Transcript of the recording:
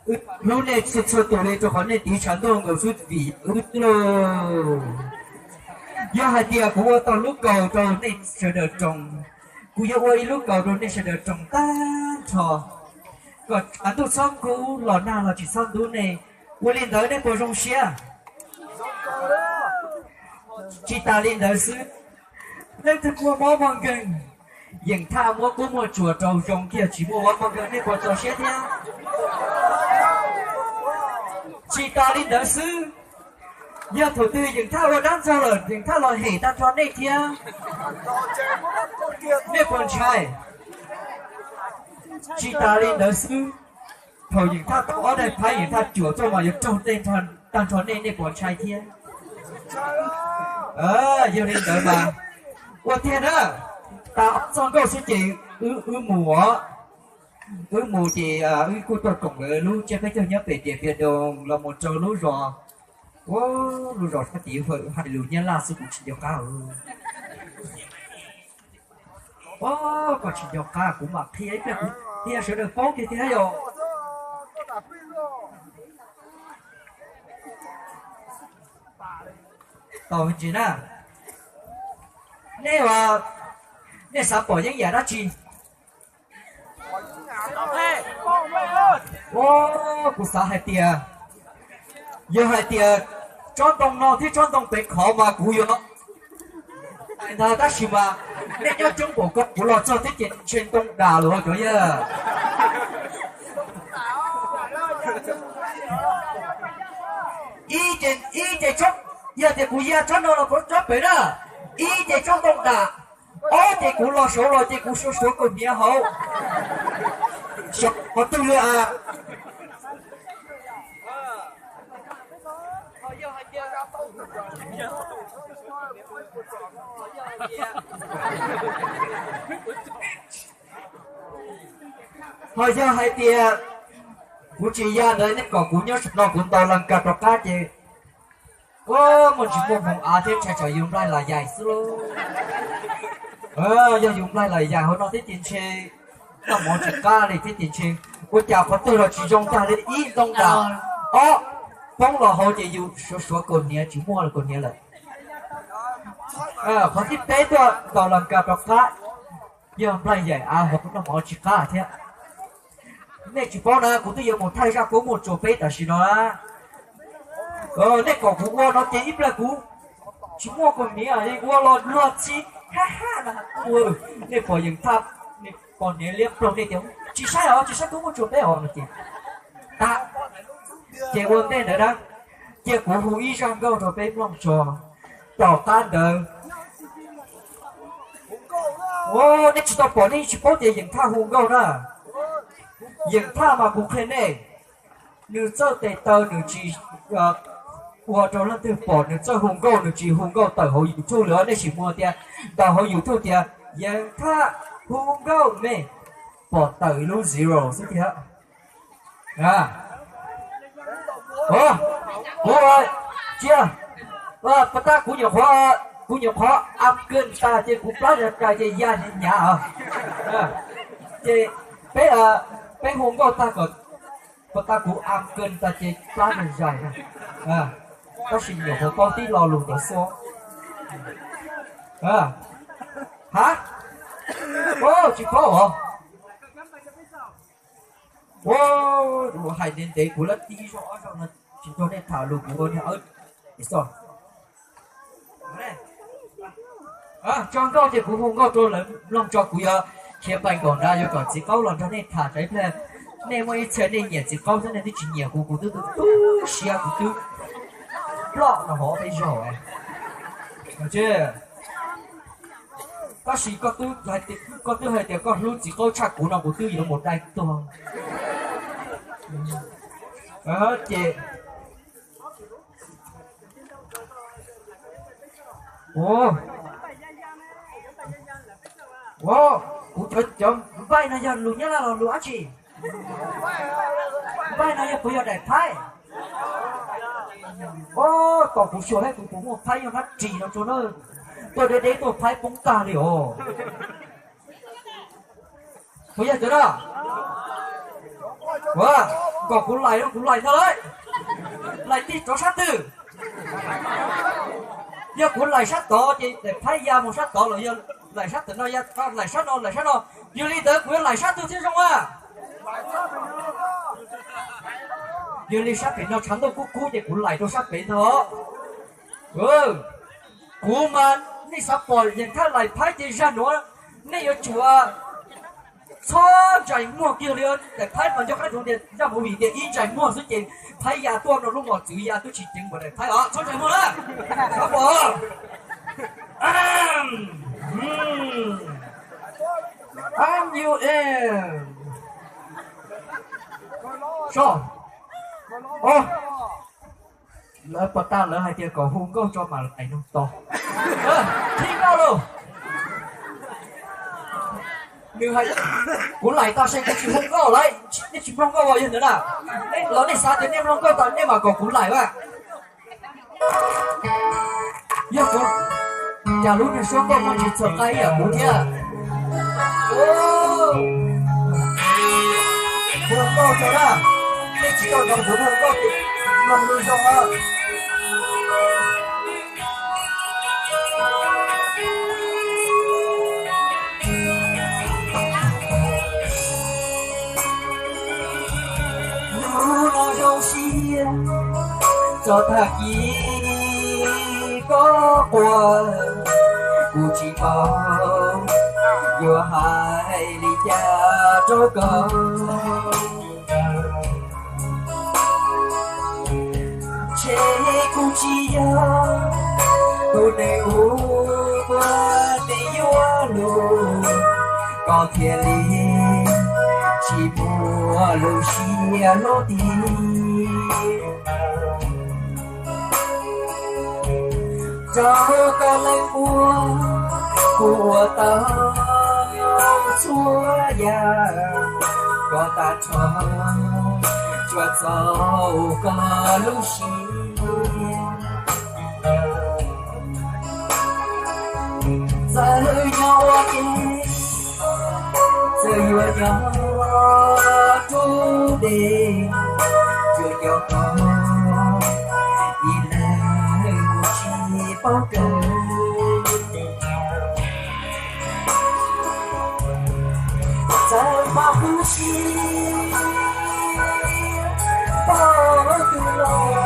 Wb hlub nej txhua txhua tus li rau qhov nej tiv tshav ntuj nkaus xwb vim wb xwb lauj. Yog hais tias kuv ua tau lub kaus rau nej sawv daws roos, kuv yuav ua ib lub kaus rau nej sawv daws roos tag nrho, kom tshav ntuj txhob kub los nag los tsis txhob ntub nej. Ua li ntawd nej puas zoo siab? Tsis tas li ntawd xwb, leej twg muaj mob muaj nkeeg, Yeem Thaj muab kub muaj tsuas rau zoo kiag tsis muaj mob muaj nkeeg, nej puas txaus siab thiab? Tsis tas li ntawd xwb, yog thaum twg Yeem Thaj ua dab ntxaug lawm Yeem Thaj los hem tag nrho nej thiab, nej puas ntshai? Tsis tas li ntawd xwb, thaum Yeem Thaj tau ob daim phab Yeem Thaj cuam tuaj mas yuav raug tej tag nrho nej, nej puas ntshai thiab? Yog li ntawd mas ua tiag na, tas ob txoj nkauj xwb ces wb mus os. Wb mus ces wb kuj tuaj koom lawv lub tsiab peb caug nyob pem tias Pia Doo los mus rau lub zos, lub zos sab tid hais lus Nyab Laj xwb kuv tsis nco qab. Koj tsis nco qab kuv mam qhia ib pliag kuv thiaj sawv daws paub kiag thiab yom. Tau ntsis na, nej, nej xav pom yeeb yam dab tsi? Kuv xav hais tias, yog hais tias tsob ntoo no thiab tsob ntoo pem qhov mas kuv yuav ntag, tab sis mas nej nyob coob npaum ko kuv los txog thiab ces ntshe ntoo dam lawm cov yawg. Ib ces, ib ces, yog tias kuv ya tsob no los tsob pem na, ib ces tsob ntoo dam, ob ces kuv los saud los ces kuv suav suav kaus hniav hauv. Qhov twg li a? Ho yog hais tias kuv tsis ya ntawd nej kom kuv nyob saum no kuv ntaus las kas rov qab ces, muaj ntsis muaj hmoov av thiab ntshai tsam yus nplaig las yais xwb lauj. Yog yus nplaig las yais hauv no thiab ces ntshe noj mov tsis qab li thiab ces ntshe ua cas qhov twg los tsis zoo tag li, ib ntoo dam, ob poob los hauv ces yus suav suav kaus hniav tsis muaj kaus hniav lawm. Qhov thib peb tuaj ntaus las kas rov qab, yog nplaig yais av hauv noj mov tsis qab thiab. Nej tsis paub na, kuv twb yuav mus thaij zaj kub muaj tsuas peb tam sim no na. Nej kom kuv ua no ces ib pliag kuv tsis muaj kaus hniav, ua los luag txhib hab hab na. Nej pom Yeem Thaj, nej pom hniav liab ploog nej tias tsis saib os, tsis saib kub muaj tsuas peb os no ces tas. Ces ua ntej ntawd na, cia kuv hu ib zaj nkauj rau peb mloog tso. Tom qab ntawd, nej tsis tau pom nej tsis paub tias Yeem Thaj hu nkauj na. Yeem Thaj mas kuv qhia nej, nws txawj tes taw nws tsis ua rau leej twg pom, nws txawj hu nkauj nws tsis hu nkauj tawm hauv YouTube li os. Nej sim mus tias, ntaus hauv YouTube tias Yeem Thaj hu nkauj me, pom tawm lub zero xwb tiag. Kuv cia, pas tab kuv nyuam qhuav, kuv nyuam qhuav am kawg tas ces kuv plab zais ces ya hnyav os. Ces peb, peb hu nkauj tag kom, pas tab kuv am kawg tas ces plab zais zais. Tab sis nyuam qhuav paub tib lo lus ntawd xwb. Ha, tsis paub os. Ua, hais ntev ntev kuv lab tib zaug ob zaug no tsis nrog nej tham lus kuv ua niag awb. Tso nkauj ces kuv hu nkauj rau lawv mloog tso, kuv yuav khiav pais nkaum nrad yuav kom txiv qaub los nrog nej tham tsam ib pliag nej muaj ib txhia nej nyiam txiv qaub xwb nej twb tsis nyiam kuv, kuv twb tu tu siab kuv twb ploj no hov peb zaug. Tab sis koj twb hais tias koj hlub txiv qaub tshaj kuv no kuv twb yuav mus dai tuag. Ces, kuv cov, cov npaij no yog lus Nyab Laj los lus dab tsi? Npaij no yog puas yog daim phaib? Tom kuv xyuas thiab kuv puas muaj phaib nyob hnab ris no tsuag na, tuaj deb deb tuaj phaib poob tag li os. Puas yog cov no? Ua, kom kuv laim no kuv laim no lawm. Laim tig rov sab twg? Yog kuv laim sab tod ces daim phaib ya mus sab tod los yog laim sab tod no ya, laim sab no laim sab no. Yog li ntawd kuv yuav laim sab twg thiaj zoo a? Yog li sab pem no tshav ntuj kub kub ces kuv laim rau sab pem ntag. Kuv mas nej xav pom yawg thaj laim phaib ces zaj nuav nej yuav tsum txhob ntsais muag kiag li. Daim phaib mas nco qab rau tias zaj movie tias ib ntsais muag xwb ces phaib ya tuaj no lub mos txwv ya twb tsis ceev npaum daim phaib os. Txhob ntsais muag na, txhob pom. Am, u, so, o, lawv pom tag lawv hais tias kom hu nkauj tso mam laim no tos. Thib nkauj lauj. Nws hais, kuv laim tag se kuv tsis hu nkauj lawm, nej tsis mloog nkauj yog ntawd na. Los nej xav tias nej mloog nkauj tas nej mam kom kuv laim a. Yog kuv, cas lub niag suab nkauj muaj ntsis txhua qaib ib yam kuv thiab. Hu nkauj tso na, nej tsis tau hnov kuv hu nkauj ces mloog lub zoo na. Hnub no zoo siab txog tag kis koj quas, kuv tsis paub yuav hais li cas rau koj. Ntshe kuv tsis yog tus neeg uas nej yuav lug, koj thiaj li tsis muaj lub siab hlub tiag. Rau koj leej muaj, kuv ua tau txhua yam, koj tag nrho tsuas txaus koj lub siab. Txawm nyob ua ke, txawm yuav nyob deb, tsuas nco koj ib leeg kuv tsis paub kawg. Txawm pom kuv siab, pom tus los